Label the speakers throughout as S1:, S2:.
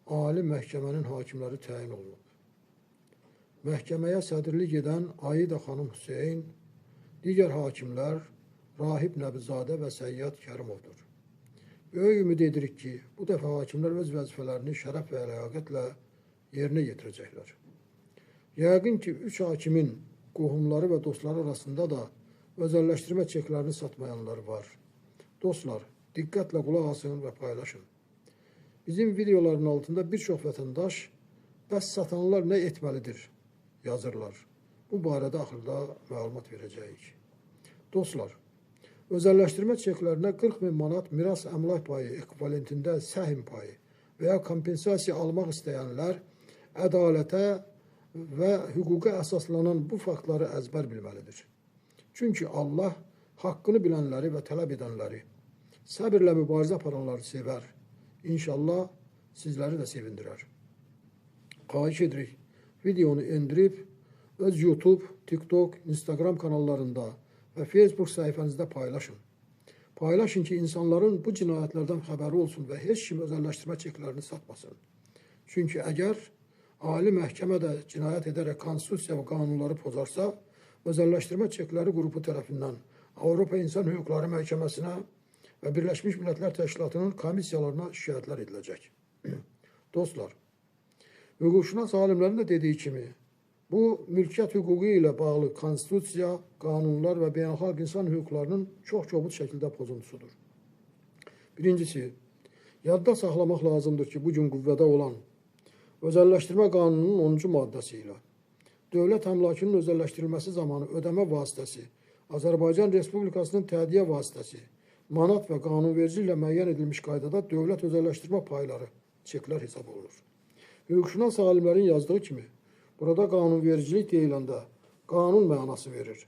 S1: Ali Məhkəmənin hakimləri təyin olunub. Məhkəməyə sədrlik edən Aida xanım Hüseyn, digər hakimlər Rahib Nəbizadə və Səyyad Kərimovdur. Böyük ümid edirik ki, bu dəfə hakimlər öz vəzifələrini şərəf və ləyaqətlə yerinə yetirəcəklər. Yəqin ki, 3 hakimin qohumları və dostları arasında da özəlləşdirmə çeklərini satmayanlar var. Dostlar, diqqətlə qulaq asın və paylaşın. Bizim videoların altında bir çox vətəndaş bəs satanlar nə etməlidir yazırlar. Bu barədə axırda məlumat verəcəyik. Dostlar, özəlləşdirmə çeklərinə 40 min manat miras əmlak payı ekvivalentində səhm payı və ya kompensasiya almaq istəyənlər ədalətə və hüquqa əsaslanan bu faktları əzbər bilməlidir. Çünki Allah haqqını bilənləri və tələb edənləri, səbirlə mübarizə aparanları sevər. İnşallah sizləri də sevindirər. Xahiş edirik, videonu endirib öz YouTube, TikTok, Instagram kanallarında və Facebook səhifənizdə paylaşın. Paylaşın ki, insanların bu cinayətlərdən xəbəri olsun və heç kim özəlləşdirmə çeklərini satmasın. Çünki əgər Ali Məhkəmə də cinayət edərək konstitusiya və qanunları pozarsa, özəlləşdirmə çekləri qrupu tərəfindən Avropa İnsan Hüquqları Məhkəməsinə və Birləşmiş Millətlər Təşkilatının komissiyalarına şikayətlər ediləcək. Dostlar, hüquqşünas alimlərin də dediyi kimi, bu mülkiyyət hüququ ilə bağlı konstitusiya, qanunlar və beynəlxalq insan hüquqlarının çox kobud şəkildə pozuntusudur. Birincisi, yadda saxlamaq lazımdır ki, bugün qüvvədə olan Özəlləşdirmə Qanununun 10-cu maddəsi ilə dövlət əmlakının özəlləşdirilməsi zamanı ödəmə vasitəsi, Azərbaycan Respublikasının tədqiyə vasitəsi, manat və qanunvericiliklə müəyyən edilmiş qaydada dövlət özəlləşdirmə payları, çeklər hesab olunur. Hüquqşünas alimlərin yazdığı kimi, burada qanunvericilik deyiləndə qanun mənası verir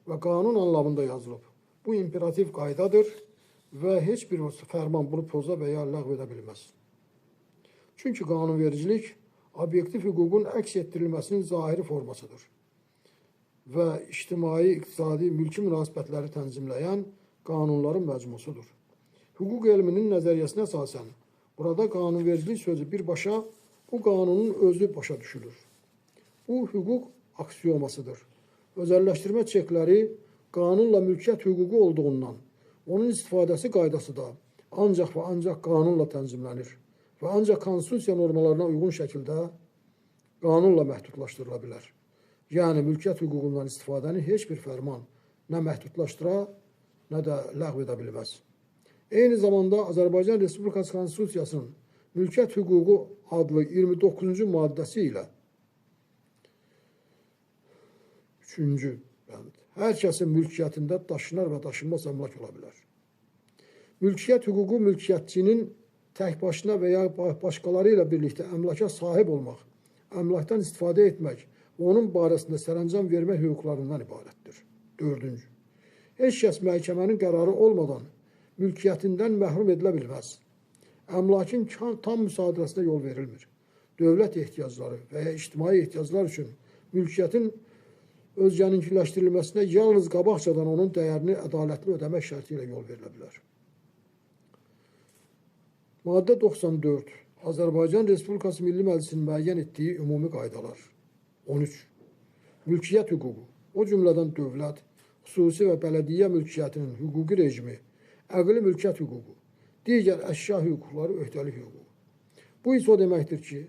S1: və qanun anlamında yazılıb. Bu imperativ qaydadır və heç bir fərman bunu poza və ya ləğv edə bilməz. Çünki qanunvericilik obyektiv hüququn əks etdirilməsinin zahiri formasıdır və ictimai, iqtisadi, mülki münasibətləri tənzimləyən qanunların məcmusudur. Hüquq elminin nəzəriyyəsinə əsasən, burada qanunvericilik sözü birbaşa bu qanunun özü başa düşülür. Bu hüquq aksiomasıdır. Özəlləşdirmə çekləri qanunla mülkiyyət hüququ olduğundan onun istifadəsi qaydası da ancaq və ancaq qanunla tənzimlənir və ancaq konstitusiya normalarına uyğun şəkildə qanunla məhdudlaşdırıla bilər. Yəni, mülkiyyət hüququndan istifadəni heç bir fərman nə məhdudlaşdıra, nə də ləğv edə bilməz. Eyni zamanda Azərbaycan Respublikası Konstitusiyasının mülkiyyət hüququ adlı 29-cu maddəsi ilə 3-cü bənd, hər kəsin mülkiyyətində daşınar və daşınmaz əmlak ola bilər. Mülkiyyət hüququ mülkiyyətçinin tək başına və ya başqaları ilə birlikdə əmlaka sahib olmaq, əmlakdan istifadə etmək və onun barəsində sərəncam vermək hüquqlarından ibarətdir. 4-cü. Heç kəs məhkəmənin qərarı olmadan mülkiyyətindən məhrum edilə bilməz. Əmlakın tam müsadirəsinə yol verilmir. Dövlət ehtiyacları və ya ictimai ehtiyaclar üçün mülkiyyətin özgəninkiləşdirilməsinə yalnız qabaqcadan onun dəyərini ədalətli ödəmək şərti ilə yol verilə bilər. Maddə 94. Azərbaycan Respublikası Milli Məclisinin müəyyən etdiyi ümumi qaydalar. 13. Mülkiyyət hüququ, o cümlədən dövlət, xüsusi və bələdiyyə mülkiyyətinin hüquqi rejimi, əqli mülkiyyət hüququ, digər əşya hüquqları, öhdəlik hüququ. Bu isə o deməkdir ki,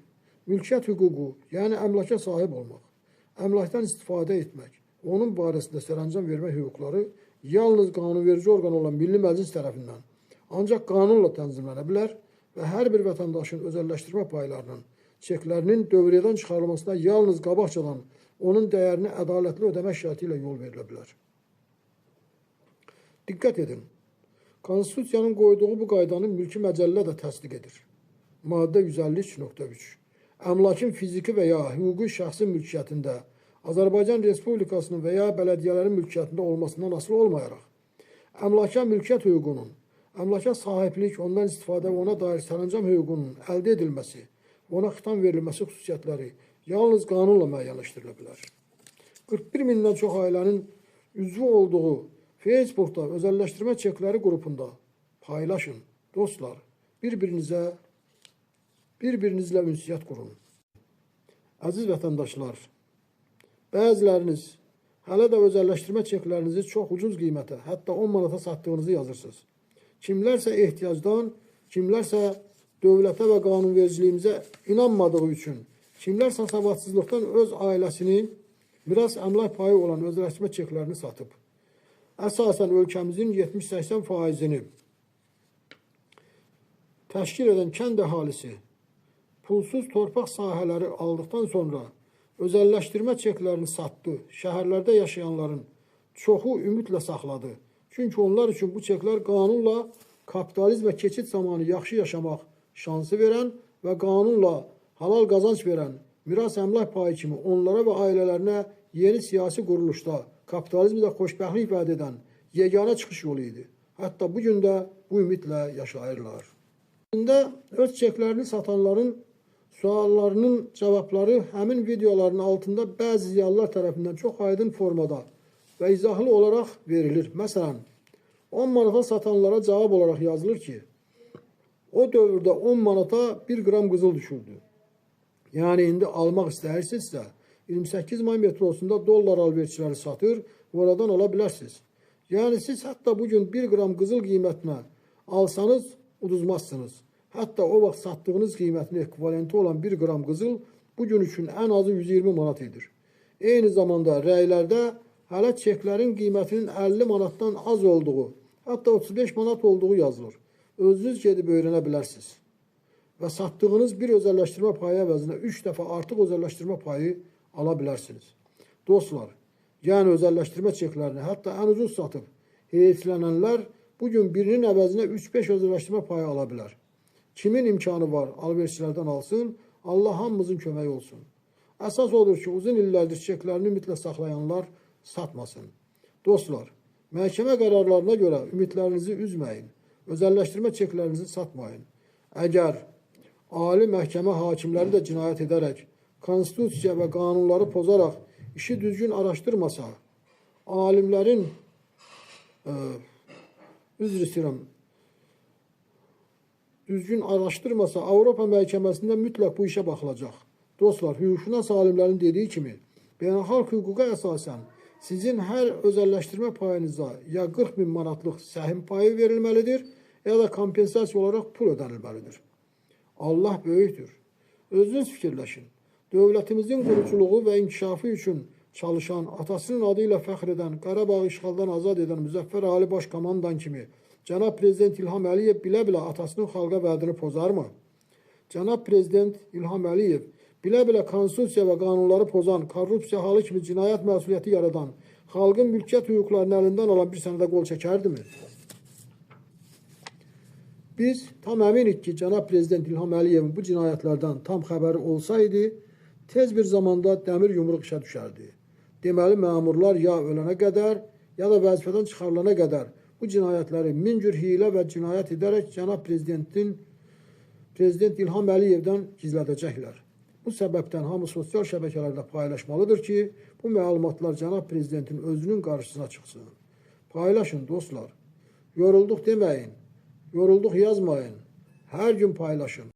S1: mülkiyyət hüququ, yəni əmlaka sahib olmaq, əmlakdan istifadə etmək, onun barəsində sərəncam vermək hüquqları yalnız qanunverici orqan olan Milli Məclis tərəfindən ancaq qanunla tənzimlənə bilər və hər bir vətəndaşın özəlləşdirmə paylarının, çeklərinin dövriyyədən çıxarılmasına yalnız qabaqcadan onun dəyərini ədalətli ödəmək şərti ilə yol verilə bilər. Diqqət edin, Konstitusiyanın qoyduğu bu qaydanı mülki məcəllə də təsdiq edir. Maddə 153.3. Əmlakın fiziki və ya hüquqi şəxsin mülkiyyətində, Azərbaycan Respublikasının və ya bələdiyyələrin mülkiyyətində olmasından asılı olmayaraq, əmlaka mülkiyyət hüququnun, əmlaka sahiblik, ondan istifadə və ona dair sərəncam hüququnun əldə edilməsi və ona xitam verilməsi xüsusiyyətləri yalnız qanunla müəyyənləşdirilə bilər. 41 mindən çox ailənin üzvü olduğu Facebook'da özəlləşdirmə çekləri qrupunda paylaşın. Dostlar, bir-birinizə Bir-birinizlə ünsiyyət qurun. Əziz vətəndaşlar, bəziləriniz hələ də özəlləşdirmə çeklərinizi çox ucuz qiymətə, hətta 10 manata satdığınızı yazırsınız. Kimlərsə ehtiyacdan, kimlərsə dövlətə və qanunvericiliyimizə inanmadığı üçün, kimlərsə savadsızlıqdan öz ailəsinin miras əmlak payı olan özəlləşdirmə çeklərini satıb. Əsasən ölkəmizin 70-80 faizini təşkil edən kənd əhalisi pulsuz torpaq sahələri aldıqdan sonra özəlləşdirmə çeklərini satdı. Şəhərlərdə yaşayanların çoxu ümidlə saxladı. Çünki onlar üçün bu çeklər qanunla kapitalizmə keçid zamanı yaxşı yaşamaq şansı verən və qanunla halal qazanc verən miras əmlak payı kimi onlara və ailələrinə yeni siyasi quruluşda kapitalizmdə xoşbəxtlik vəd edən yeganə çıxış yolu idi. Hətta bu gün də bu ümidlə yaşayırlar. İndi öz çeklərini satanların suallarının cavabları həmin videoların altında bəzi ziyalılar tərəfindən çox aydın formada və izahlı olaraq verilir. Məsələn, 10 manata satanlara cavab olaraq yazılır ki, o dövrdə 10 manata 1 qram qızıl düşürdü. Yəni indi almaq istəyirsinizsə, 28 may metrosunda dollar alverçiləri satır, oradan ala bilərsiniz. Yəni siz hətta bugün 1 qram qızıl qiymətinə alsanız uduzmazsınız. Hətta o vaxt satdığınız qiymətin ekvivalenti olan 1 qram qızıl bugün üçün ən azı 120 manat edir. Eyni zamanda rəylərdə hələ çeklərin qiymətinin 50 manatdan az olduğu, hətta 35 manat olduğu yazılır. Özünüz gedib öyrənə bilərsiniz. Və satdığınız bir özəlləşdirmə payı əvəzinə 3 dəfə artıq özəlləşdirmə payı ala bilərsiniz. Dostlar, yəni özəlləşdirmə çeklərini hətta ən ucuz satıb heyflənənlər bugün birinin əvəzinə 3-5 özəlləşdirmə payı ala bilər. Kimin imkanı var, alverçilərdən alsın, Allah hamımızın köməyi olsun. Əsas odur ki, uzun illərdir çeklərini ümidlə saxlayanlar satmasın. Dostlar, məhkəmə qərarlarına görə ümidlərinizi üzməyin, özəlləşdirmə çeklərinizi satmayın. Əgər ali məhkəmə hakimləri də cinayət edərək, konstitusiya və qanunları pozaraq işi düzgün araşdırmasa, alimlərin, üzr istəyirəm, düzgün araşdırmasa Avropa məhkəməsində mütləq bu işə baxılacaq. Dostlar, hüquqşünas alimlərin dediyi kimi, beynəlxalq hüquqa əsasən sizin hər özəlləşdirmə payınıza ya 40 min manatlıq səhim payı verilməlidir, ya da kompensasiya olaraq pul ödənilməlidir. Allah böyükdür. Özünüz fikirləşin. Dövlətimizin quruculuğu və inkişafı üçün çalışan, atasının adı ilə fəxr edən, Qarabağı işğaldan azad edən Müzəffər Ali Baş Komandan kimi Cənab Prezident İlham Əliyev bilə-bilə atasının xalqa vədini pozarmı? Cənab Prezident İlham Əliyev bilə-bilə konstitusiya və qanunları pozan, korrupsiya halı kimi cinayət məsuliyyəti yaradan, xalqın mülkiyyət hüquqlarını əlindən alan bir sənədə qol çəkərdimi? Biz tam əminik ki, Cənab Prezident İlham Əliyevin bu cinayətlərdən tam xəbəri olsaydı, tez bir zamanda dəmir yumruq işə düşərdi. Deməli, məmurlar ya ölənə qədər, ya da vəzifədən çıxarılana qədər bu cinayətləri min cür hiylə və cinayət edərək cənab Prezident İlham Əliyevdən gizlədəcəklər. Bu səbəbdən hamı sosial şəbəkələrdə paylaşmalıdır ki, bu məlumatlar cənab Prezidentin özünün qarşısına çıxsın. Paylaşın dostlar. Yorulduq deməyin, yorulduq yazmayın. Hər gün paylaşın.